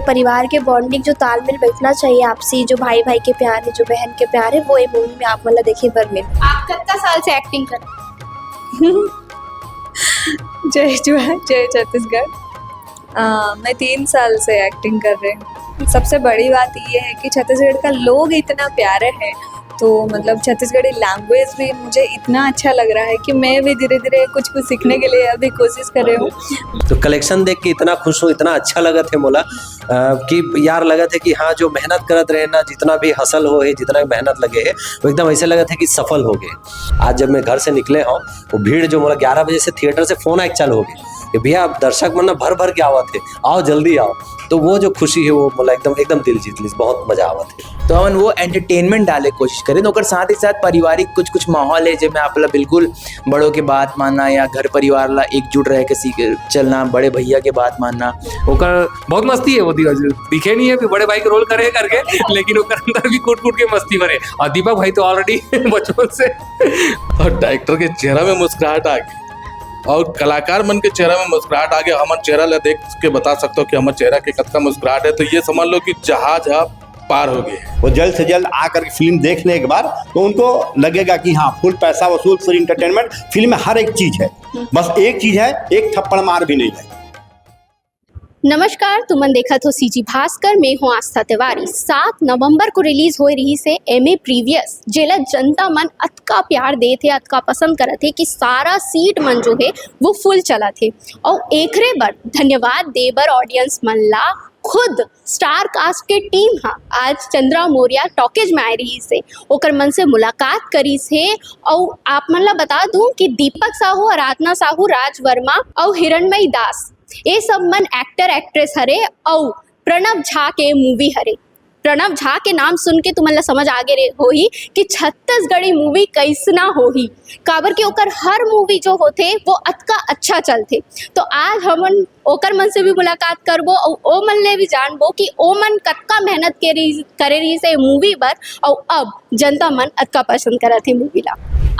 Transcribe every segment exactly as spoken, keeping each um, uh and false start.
परिवार के बॉन्डिंग, जो तालमेल बैठना चाहिए आपसी, जो भाई भाई के प्यार है, जो बहन के प्यार है, वो ये मूवी में आप मन ला देखे बर मिले। आप कतका साल से एक्टिंग कर रहे हैं? जय जोहार, जय छत्तीसगढ़। अ, मैं तीन साल से एक्टिंग कर रही हूँ। सबसे बड़ी बात ये है कि छत्तीसगढ़ का लोग इतना प्यारे है, तो मतलब छत्तीसगढ़ी लैंग्वेज में मुझे इतना अच्छा लग रहा है कि मैं भी धीरे-धीरे कुछ-कुछ सीखने के लिए अभी कोशिश कर रही हूँ। तो कलेक्शन देख के इतना खुश हूँ, इतना अच्छा लगत हे मोला, अ, कि यार लगत हे कि हाँ, जो मेहनत करत रहे ना, जितना भी हसल हो हे, जितना भी मेहनत लगे हे, वो एकदम ऐसे लगत हे कि सफल हो गए। आज जब मैं घर से निकले हूँ, वो भीड़ जो मोला ग्यारह बजे से थिएटर से फोन आए चालू हो गए कि भैया, अब दर्शक मन ना भर भर के आवत हे, आओ, जल्दी आओ। तो वो जो खुशी है, वो मोला एकदम, एकदम दिल जीत लिस, बहुत मजा आवत है। तो हमन वो एंटरटेनमेंट डाले कोशिश करें, तो ओकर साथ ही साथ पारिवारिक कुछ कुछ माहौल है, जेमे आप ला बिल्कुल बड़ों के बात मानना या घर परिवार ला एकजुट रह के सीख चलना, बड़े भैया के बात मानना। ओकर बहुत मस्ती है, वो दि-, दिखे नहीं है कि बड़े भाई के रोल करे करके, लेकिन ओकर अंदर भी कूट कूट के मस्ती भरे। और दीपक भाई तो ऑलरेडी बचपन से। और डायरेक्टर के चेहरा में मुस्कुराहट आ गई, और कलाकार मन के चेहरा में मुस्कुराहट आ गया। हमर चेहरा ला देख के बता सकते हो कि हमर चेहरा के कतका मुस्कुराहट है, तो ये समझ लो कि जहाज अब पार हो गए। वो जल्द से जल्द आकर के फिल्म देख ले एक बार, तो उनको लगेगा कि हाँ, फुल पैसा वसूल, फुल एंटरटेनमेंट। फिल्म में हर एक चीज है, बस एक चीज है, एक थप्पड़ मार भी नहीं है। नमस्कार, तुमन देखत हो सीजी भास्कर, मैं हूँ आस्था तिवारी। सात नवंबर को रिलीज होए रहिस हे एमए प्रीवियस, जेला जनता मन अतका प्यार देत हे, अतका पसंद करत हे कि सारा सीट मन जो हे वो फुल चलत हे। और एकरे बर धन्यवाद दे बर ऑडियंस मन ला खुद स्टार कास्ट के टीम हा आज चंद्रा मौर्य टॉकीज में आए रहिस हे, ओकर मन से मुलाकात करिस हे। और आप मन ला बता दूं कि दीपक साहू, आराधना साहू, राज वर्मा और हिरणमयी दास, ये सब मन एक्टर एक्ट्रेस हरे। और प्रणव झा के मूवी हरे। प्रणव झा के नाम सुन के तुमन ला समझ आगे रे होही कि छत्तीसगढ़ी मूवी कैसना होही, काबर कि ओकर हर मूवी जो होथे वो अतका अच्छा चलथे। तो आज हमन ओकर मन से भी मुलाकात करबो और ओ मन ले भी जानबो कि ओ मन कतका मेहनत के रही, करे रहिस हे मूवी बर, और अब जनता मन अतका पसंद करत हे मूवी ला।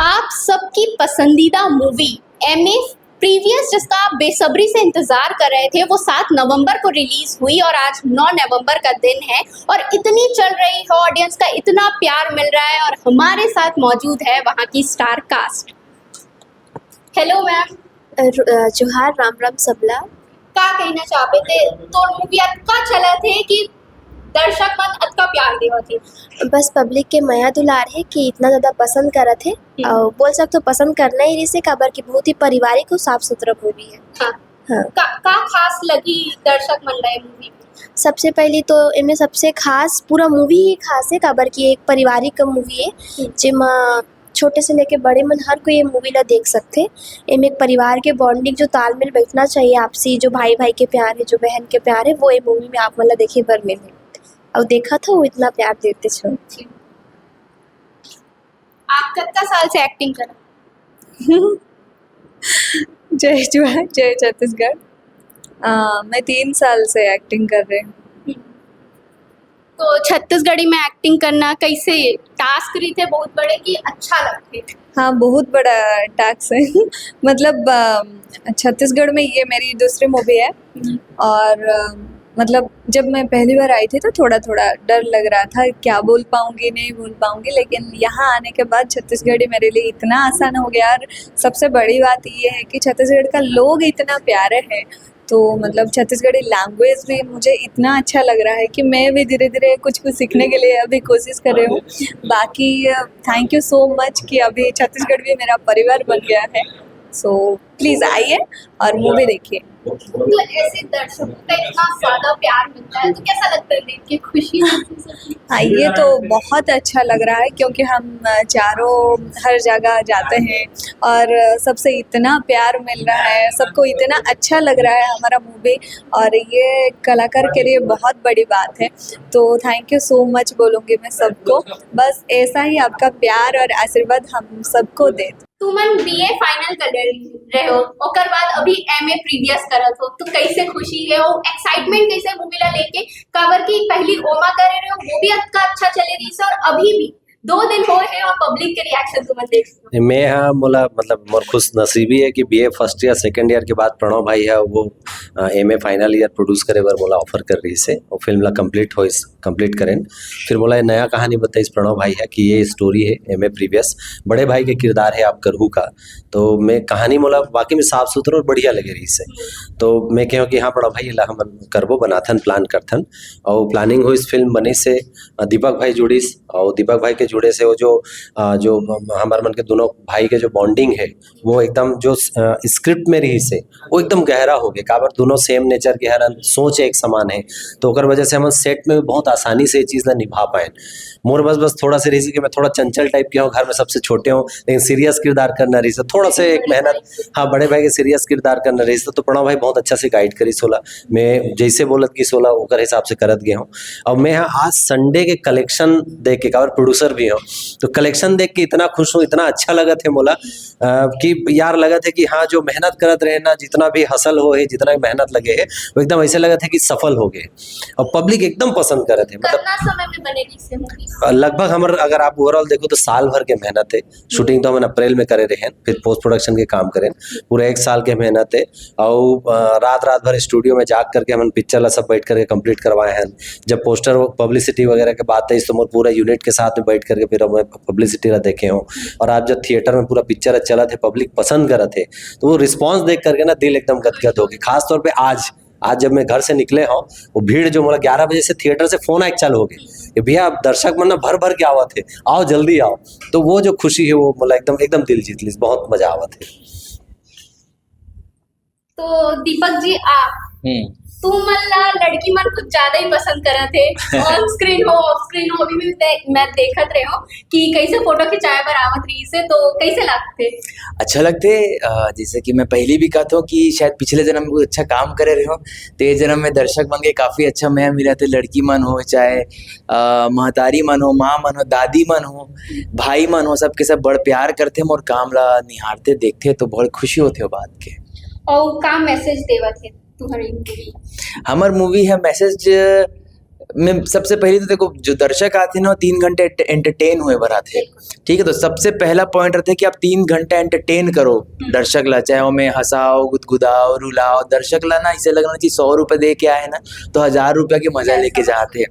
आप सबकी पसंदीदा मूवी एमए प्रीवियस, जिसका आप बेसब्री से इंतजार कर रहे थे, वो सात नवंबर को रिलीज हुई और आज नौ नवंबर का दिन है और इतनी चल रही है, ऑडियंस का इतना प्यार मिल रहा है और हमारे साथ मौजूद है वहाँ की स्टार कास्ट। Hello ma'am. अ, रु-, अ, जोहार, राम राम सबला। का कहना चाहबे ते, तोर मूवी अतका चलत हे कि दर्शक मन अतका प्यार देवत हे। बस पब्लिक के मया दुलार हे कि इतना ज्यादा पसंद करत हे। हम्म। अउ बोल सकथो पसंद करना ही रहिसे, काबर कि बहुत ही पारिवारिक अउ साफ सुथरा मूवी हे। हाँ। हाँ। का, का खास लगी दर्शक मन ला ये मूवी में? सबसे पहली तो एमे सबसे खास, पूरा मूवी ही खास हे, काबर कि एक पारिवारिक मूवी हे, हम्म। जेमा छोटे से लेके बड़े मन हर कोई ये मूवी ला देख सकथे। एमे एक परिवार के बॉन्डिंग, जो तालमेल बैठना चाहिए आपसी, जो भाई भाई के प्यार हे, जो बहन के प्यार हे, वो ये मूवी में आप मन ला देखे बर मिलही। अउ देखत हव, इतना प्यार देते छव। जी। आप कतका साल से एक्टिंग करत? जय जोहार, जय छत्तीसगढ़। अ, मैं तीन साल से एक्टिंग कर रही हूँ। हम्म। तो छत्तीसगढ़ी में एक्टिंग करना कैसे टास्क रहिथे बहुत बड़े कि अच्छा लगथे? हाँ, बहुत बड़ा टास्क हे। मतलब, अ, छत्तीसगढ़ में ये मेरी दूसरी मूवी है। हम्म। और, अ, मतलब, जब मैं पहली बार आई थी तो थोड़ा-थोड़ा डर लग रहा था, क्या बोल पाऊँगी, नहीं बोल पाऊँगी, लेकिन यहाँ आने के बाद छत्तीसगढ़ी मेरे लिए इतना आसान हो गया। और सबसे बड़ी बात ये है कि छत्तीसगढ़ का लोग इतना प्यारे हैं, तो मतलब छत्तीसगढ़ी लैंग्वेज में मुझे इतना अच्छा लग रहा है कि मैं भी धीरे-धीरे कुछ-कुछ सीखने के लिए अभी कोशिश कर रही हूँ। बाकी, अ, thank you so much कि अभी छत्तीसगढ़ भी मेरा परिवार बन गया है। So, please आइए और मूवी देखिए। तो ऐसे दर्शकों का इतना ज्यादा प्यार मिलता है, तो कैसा लगता है देख के, खुशी महसूस होती है? हाँ, ये तो बहुत अच्छा लग रहा है, क्योंकि हम, अ, चारों हर जगह जाते हैं और, अ, सबसे इतना प्यार मिल रहा है, सबको इतना अच्छा लग रहा है हमारा मूवी, और ये कलाकार के लिए बहुत बड़ी बात है। तो thank you so much बोलूँगी मैं सबको। बस ऐसा ही आपका प्यार और आशीर्वाद हम सबको दे। तुमन बीए फाइनल कर रहे हो, ओकर बाद अभी एमए प्रीवियस करत हो, तो कैसे खुशी है और एक्साइटमेंट कैसे मूवी ला लेके? काबर कि पहली ओमा करे रहे हो, वो भी अतका अच्छा चले रहिस और अभी भी दो दिन होए हे अउ पब्लिक के रिएक्शन तुमन देख सकत हो। मैं हा मोला मतलब मोर खुश नसीबी हे कि BA first year second year के बाद प्रणव भाई हा वो एमए फाइनल ईयर प्रोड्यूस करे बर मोला ऑफर कर रहिस हे, वो फिल्म ला कंप्लीट होइस, कंप्लीट करेन। फिर मोला ये नया कहानी बताइस प्रणव भाई हा कि ये स्टोरी हे एमए प्रीवियस, बड़े भाई के किरदार हे आप करहू का। तो मैं कहानी मोला वाकई में साफ सुथरा और बढ़िया लगे रहिस हे। तो मैं कहेंव कि हाँ प्रणव भाई, एला हमन करबो, बनाथन, प्लान करथन। और प्लानिंग होइस, फिल्म बनिस हे, अ, दीपक भाई जुड़िस, और दीपक भाई के जुड़े से वो जो, अ, जो हमर मन के दोनों भाई के जो बॉन्डिंग हे, वो एकदम जो, अ, स्क्रिप्ट में रहिस हे, वो एकदम गहरा हो गे। काबर दोनों सेम नेचर के हरन, सोच एक समान हे, तो ओकर वजह से हमन सेट में भी बहुत आसानी से ये चीज़ ला निभा पाएन। मोर बस, बस थोड़ा सा रहिस हे कि मैं थोड़ा चंचल टाइप के हूँ, घर में सबसे छोटे हूँ, लेकिन सीरियस किरदार करना रहिस हे, थोड़ा सा एक मेहनत, हाँ, बड़े भाई के सीरियस किरदार करना रहिस हे, तो प्रणव भाई बहुत अच्छा से गाइड करिस ओला। मैं जैसे बोलत गिस ओला, ओकर हिसाब से करत गे हूँ। और मैं हा आज संडे के कलेक्शन देख के, काबर प्रोड्यूसर भी हूँ, तो कलेक्शन देख के इतना खुश हूँ, इतना अच्छा लगत हे मोला, अ, कि यार लगत हे कि हाँ, जो मेहनत करत रहे ना, जितना भी हसल हो हे, जितना भी मेहनत लगे हे, वो एकदम ऐसे लगत हे कि सफल हो गए। और पब्लिक एकदम पसंद करत हे, मतलब कितना समय में बने रहिस हे मूवी? लगभग हमर, अगर आप ओवरऑल देखो तो साल भर के मेहनत हे। शूटिंग तो हमन अप्रैल में करे रहेन, फिर पोस्ट प्रोडक्शन के काम करेन, पूरा एक साल के मेहनत हे। और अ, रात रात भर स्टूडियो में जाग करके हमन पिक्चर ला सब बैठ करके कंप्लीट करवाए हैं। जब पोस्टर पब्लिसिटी वगैरह के बात आई तो मोर पूरा यूनिट के साथ में बैठ करके फिर हम पब्लिसिटी ला देखे हूँ। और आप जब थिएटर में पूरा पिक्चर चलत हे, पब्लिक पसंद करत हे, तो वो रिस्पॉन्स देख करके ना दिल एकदम गदगद हो गए। खासतौर पे आज, आज जब मैं घर से निकले हूँ, वो भीड़ जो मोला ग्यारह बजे से थिएटर से फोन आए चालू हो गए कि भैया, आप दर्शक मन ना भर भर के आवत हे, आओ, जल्दी आओ। तो वो जो खुशी हे, वो मोला एकदम, एकदम दिल जीत लिस, बहुत मजा आवत हे। तो दीपक जी, आप हम्म। तुमन ला लड़की मन कुछ ज्यादा ही पसंद करत हे, ऑन स्क्रीन हो, ऑफ स्क्रीन हो, अभी भी दे, मैं देखत रहे हूँ कि कैसे फोटो खिंचाए बर आवत रहिस हे, तो कैसे लगथे? अच्छा लगथे। अ, जैसे कि मैं पहली भी कहत हूँ कि शायद पिछले जन्म में कुछ अच्छा काम करे रहे हो, तो ये जन्म में दर्शक मन के काफी अच्छा मया मिलत हे। लड़की मन हो, चाहे अ, महतारी मन हो, माँ मन हो, दादी मन हो, भाई मन हो, सबके सब बड़ प्यार करथे, मोर काम ला निहारथे, देखथे, तो बहुत खुशी होथे वो बात के। और का मैसेज देवत हे तुम्हारी मूवी? हमर मूवी हे मैसेज में सबसे पहले तो देखो, जो दर्शक आथे ना, वो तीन घंटे एंटरटेन होए बर आथे, ठीक है। तो सबसे पहला पॉइंट रहता है कि आप तीन घंटा एंटरटेन करो दर्शक ला, चाहे ओमे हंसाओ, गुदगुदाओ, रुलाओ। दर्शक ला ना इसे लगना चाहिए सौ रुपए दे के आए ना, तो हजार रुपया के मजा लेके जाते हैं।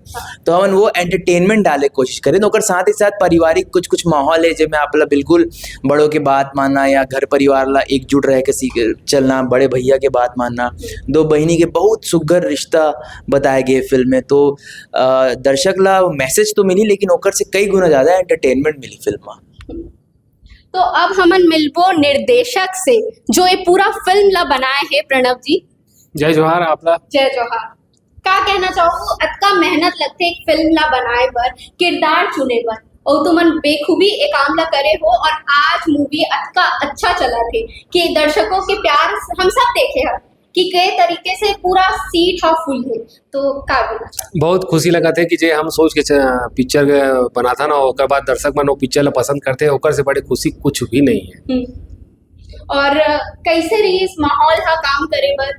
तो हमन वो एंटरटेनमेंट डाले के कोशिश करें। तो ओकर साथ ही साथ पारिवारिक कुछ कुछ माहौल है, जेमे आप ला बिल्कुल बड़ों के बात मानना या घर परिवार ला एकजुट रह के सीख चलना, बड़े भैया के बात मानना, दो बहिनी के बहुत सुघर रिश्ता बताए गए फिल्म में। तो अ, दर्शक ला मैसेज तो मिली, लेकिन ओकर से कई गुना ज्यादा एंटरटेनमेंट मिली फिल्म में। तो अब हमन मिलबो निर्देशक से, जो ये पूरा फिल्म ला बनाए हे, प्रणव जी। जय जोहार आप ला। जय जोहार। का कहना चाहो, अतका मेहनत लगथे एक फिल्म ला बनाए बर, किरदार चुने बर, और तुमन बेखूबी ए काम ला करे हो, और आज मूवी अतका अच्छा चलत हे कि दर्शकों के प्यार हम सब देखे हन कि के तरीके से पूरा सीट हा फुल हे। तो का बोलना चाहो? बहुत खुशी लगत हे कि जे हम सोच के च-, पिक्चर के बनाथन और ओकर बाद दर्शक मन वो पिक्चर ला पसंद करथे, ओकर से बड़े खुशी कुछ भी नहीं है। हम्म। और कैसे रहिस माहौल हा काम करे बर?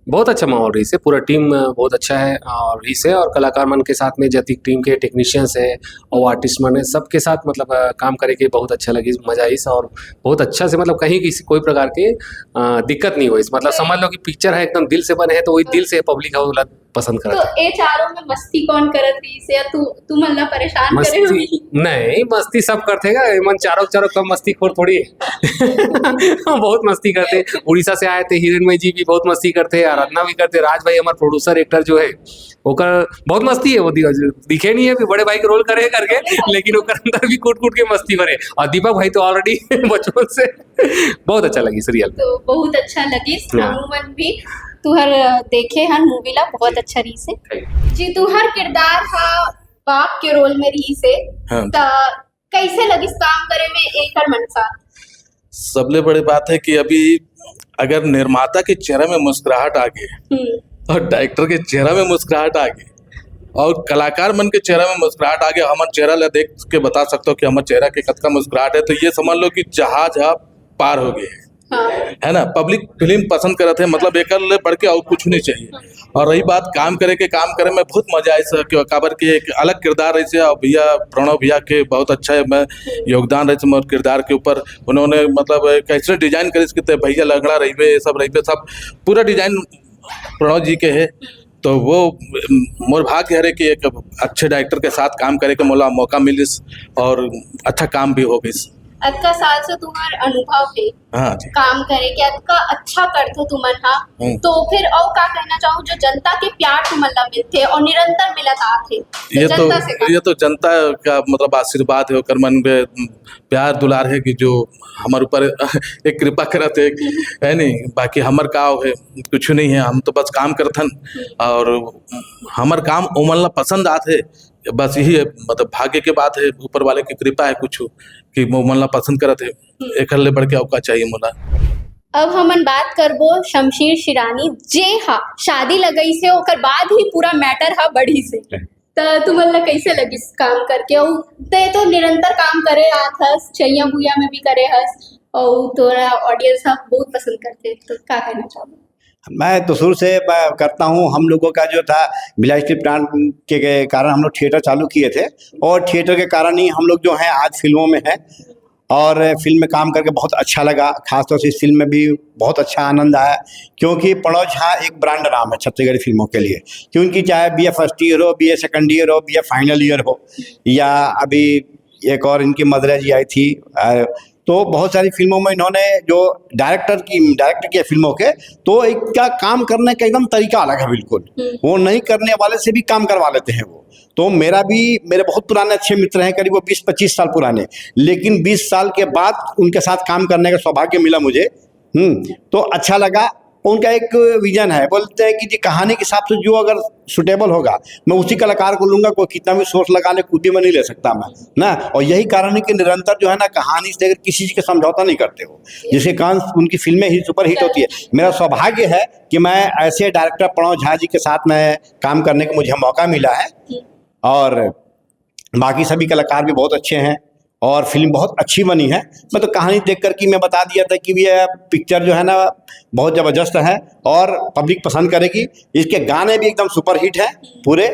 बहुत अच्छा माहौल रहिस हे, पूरा टीम बहुत अच्छा है और रहिस हे, और कलाकार मन के साथ में जतिक टीम के टेक्नीशियंस है और आर्टिस्ट मन है, सबके साथ मतलब अ, काम करे के बहुत अच्छा लगिस, मजा आइस और बहुत अच्छा से मतलब कहीं किसी कोई प्रकार के अ, दिक्कत नहीं होइस। मतलब समझ लो कि पिक्चर है एकदम दिल से बने है, तो वही दिल से पब्लिक है ओला पसंद करत है। तो ए चारों में मस्ती कौन करत रहिस हे या तू, तुमन ला परेशान करे मस्ती होही? नहीं, मस्ती सब करथे गा, एमन चारों चारों कम मस्ती खोर थोड़ी है। बहुत मस्ती करथे। उड़ीसा से आए थे हिरणमय जी भी बहुत मस्ती करथे, आराधना भी करथे, राज भाई हमार प्रोड्यूसर एक्टर जो है ओकर बहुत मस्ती है, वो दि-, दिखे नहीं है अभी बड़े भाई के रोल करे करके, लेकिन ओकर अंदर भी कूट कूट के मस्ती भरे। और दीपक भाई तो ऑलरेडी बचपन से बहुत अच्छा लगिस रियल। तो बहुत अच्छा लगिस। हाँ। हमन भी तुहर देखे हन मूवी ला, बहुत अच्छा रहिस हे। जी, तुहर किरदार हा बाप के रोल में रहिस हे, हाँ। त कैसे लगिस काम करे में एकर मन साथ? सबले बड़ी बात है कि अभी अगर निर्माता के चेहरा में मुस्कुराहट आ गई हम्म। और डायरेक्टर के चेहरा में मुस्कुराहट आ गई और कलाकार मन के चेहरा में मुस्कुराहट आ गई, हमर चेहरा ला देख के बता सकते हो कि हमर चेहरा के कतका मुस्कुराहट है, तो ये समझ लो कि जहाज हा पार हो गए है। हाँ। है ना, पब्लिक फिल्म पसंद करत हे, मतलब एकर ले बढ़ के अउ कुछ नहीं चाहिए। और रही बात काम करे के, काम करे में बहुत मजा आइस, काबर कि एक अलग किरदार रहिस हे, और भैया प्रणव भैया के बहुत अच्छा है मैं योगदान रहिस हे मोर किरदार के ऊपर। उन्होंने मतलब एक ऐसे डिजाइन करिस कि ते भैया लंगड़ा रहिबे, ये सब रहिबे, सब पूरा डिजाइन प्रणव जी के है। तो वो मोर भाग्य हरे कि एक अच्छे डायरेक्टर के साथ काम करे के मोला मौका मिलिस और अच्छा काम भी हो गइस। अतका साल से तुम्हार अनुभव है हाँ जी। काम करे के, अतका अच्छा करथो तुमन हा, हम्म। तो फिर अउ का कहना चाहूँ, जो जनता के प्यार तुमन ला मिलथे और निरंतर मिलत आथे, तो ये तो जनता से का? ये तो जनता का मतलब आशीर्वाद है, ओकर मन में प्यार दुलार है कि जो हमर ऊपर एक कृपा करत है, है नहीं, बाकी हमर का है, कुछ नहीं है, हम तो बस काम करथन और हमर काम ओमन ला पसंद आथे, बस यही है, मतलब भाग्य के बात है, ऊपर वाले की कृपा है कुछ कि ओमन ला पसंद करत है, एकर ले बढ़ के अउ का चाहिए मोला। अब हमन बात करबो शमशेर शिरानी, जे हा शादी लगइस हे, ओकर बाद ही पूरा मैटर हा बढ़िस हे। त तुमन ला कैसे लगिस काम करके? अउ ते तो निरंतर काम करे आत हस, चैया भुइया में भी करे हस, अउ तोरा ऑडियंस हा बहुत पसंद करथे, तो का कहना चाहबो? मैं तो शुरू से ब-, करता हूँ। हम लोगों का जो था, मिला स्टील प्लांट के, के कारण हम लोग थिएटर चालू किए थे और थिएटर के कारण ही हम लोग जो हैं आज फिल्मों में हैं और फिल्म में काम करके बहुत अच्छा लगा। खासतौर से इस फिल्म में भी बहुत अच्छा आनंद आया, क्योंकि प्रणव झा एक ब्रांड नाम है छत्तीसगढ़ी फिल्मों के लिए, क्योंकि चाहे बीए फर्स्ट ईयर हो, बीए सेकंड ईयर हो, बीए फाइनल ईयर हो, या अभी एक और इनकी मदरा जी आई थी, अ, तो बहुत सारी फिल्मों में इन्होंने जो डायरेक्टर की, डायरेक्टर किए फिल्मों के, तो इनका काम करने का एकदम तरीका अलग है बिल्कुल। हम्म। वो नहीं करने वाले से भी काम करवा लेते हैं वो। तो मेरा भी, मेरे बहुत पुराने अच्छे मित्र हैं, करीब वो बीस पच्चीस साल पुराने, लेकिन बीस साल के बाद उनके साथ काम करने का सौभाग्य मिला मुझे। हम्म, तो अच्छा लगा। उनका एक विजन है, बोलते हैं कि जी, कहानी के हिसाब से जो अगर सुटेबल होगा, मैं उसी कलाकार को लूंगा, कोई कितना भी सोर्स लगा ले, कुछ भी मैं नहीं ले सकता मैं, ना। और यही कारण है कि निरंतर जो है ना, कहानी से लेकर किसी चीज का समझौता नहीं करते हो, जिसके कारण उनकी फिल्में ही सुपरहिट होती है। मेरा सौभाग्य है कि मैं ऐसे डायरेक्टर प्रणव झा जी के साथ में काम करने का मुझे मौका मिला है, और बाकी सभी कलाकार भी बहुत अच्छे हैं और फिल्म बहुत अच्छी बनी है। मैं तो कहानी देख करके मैं बता दिया था कि ये पिक्चर जो है ना, बहुत ज़बरदस्त है और पब्लिक पसंद करेगी। इसके गाने भी एकदम सुपरहिट है पूरे,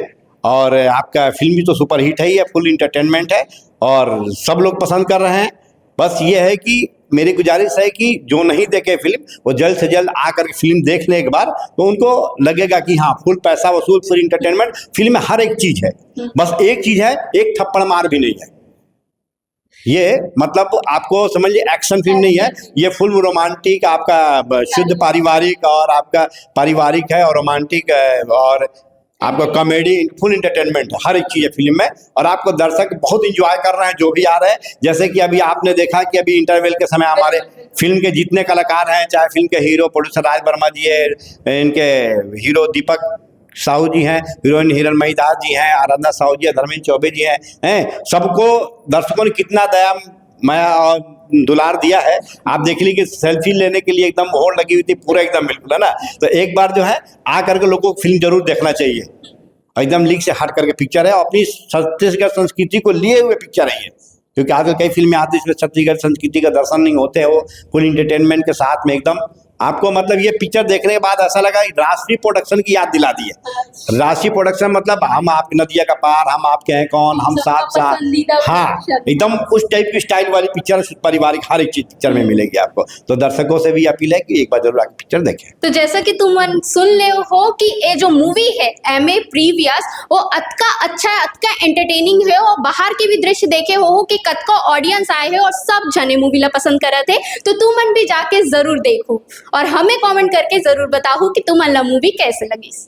और आपका फिल्म भी तो सुपरहिट है, ये फुल एंटरटेनमेंट है और सब लोग पसंद कर रहे हैं। बस ये है कि मेरी गुजारिश है कि जो नहीं देखे फिल्म, वो जल्द से जल्द आ करके फिल्म देख लें एक बार, तो उनको लगेगा कि हाँ, फुल पैसा वसूल, फुल एंटरटेनमेंट। फिल्म में हर एक चीज है, बस एक चीज है, एक थप्पड़ मार भी नहीं है। ये मतलब आपको समझ लीजिए, एक्शन फिल्म नहीं है, ये फुल रोमांटिक, आपका ब-, शुद्ध पारिवारिक, और आपका पारिवारिक है और रोमांटिक है और आपका कॉमेडी, फुल एंटरटेनमेंट, हर एक चीज है फिल्म में। और आपको दर्शक बहुत एंजॉय कर रहे हैं, जो भी आ रहे हैं। जैसे कि अभी आपने देखा कि अभी इंटरवल के समय हमारे फिल्म के जितने कलाकार हैं, चाहे फिल्म के हीरो प्रोड्यूसर राज वर्मा जी है, इनके हीरो दीपक साहू जी हैं, हीरोइन हिरणमयी दास जी हैं, आराधना साहू जी हैं, धर्मेंद्र चौबे जी हैं, हैं, सबको दर्शकों ने कितना दया, माया और दुलार दिया है। आप देख लीजिए, सेल्फी लेने के लिए एकदम होड़ लगी हुई थी, पूरा एकदम बिल्कुल, है ना। तो एक बार जो है, आ करके लोगों को फिल्म जरूर देखना चाहिए। एकदम लीक से हट करके पिक्चर है, अपनी छत्तीसगढ़ संस्कृति को लिए हुए पिक्चर है ये, क्योंकि आजकल कई फिल्में आती है, इसमें छत्तीसगढ़ संस्कृति का दर्शन नहीं होते हो, फुल एंटरटेनमेंट के साथ में एकदम आपको, मतलब, ये पिक्चर देखने के बाद ऐसा लगा कि राष्ट्रीय प्रोडक्शन की याद दिला दी है। राष्ट्रीय प्रोडक्शन मतलब हम आपके नदिया का पार, हम आपके हैं कौन, हम सबका साथ साथ, पसंदीदा हाँ, प्रोडक्शन। एकदम उस टाइप की स्टाइल वाली पिक्चर, पारिवारिक हर एक चीज पिक्चर में मिलेगी आपको। तो दर्शकों से भी अपील है कि एक बार जरूर आके पिक्चर देखें। तो जैसा कि तुमन सुन ले हो कि ये जो मूवी है एम ए प्रीवियस, वो अतका अच्छा, अतका एंटरटेनिंग है, और बाहर के भी दृश्य देखे हो कि कतका ऑडियंस आए है और सब झने मूवी ला पसंद करत है, तो तुमन भी जाके जरूर देखो और हमें कमेंट करके जरूर बताओ कि तुमन ला मूवी कैसे लगिस।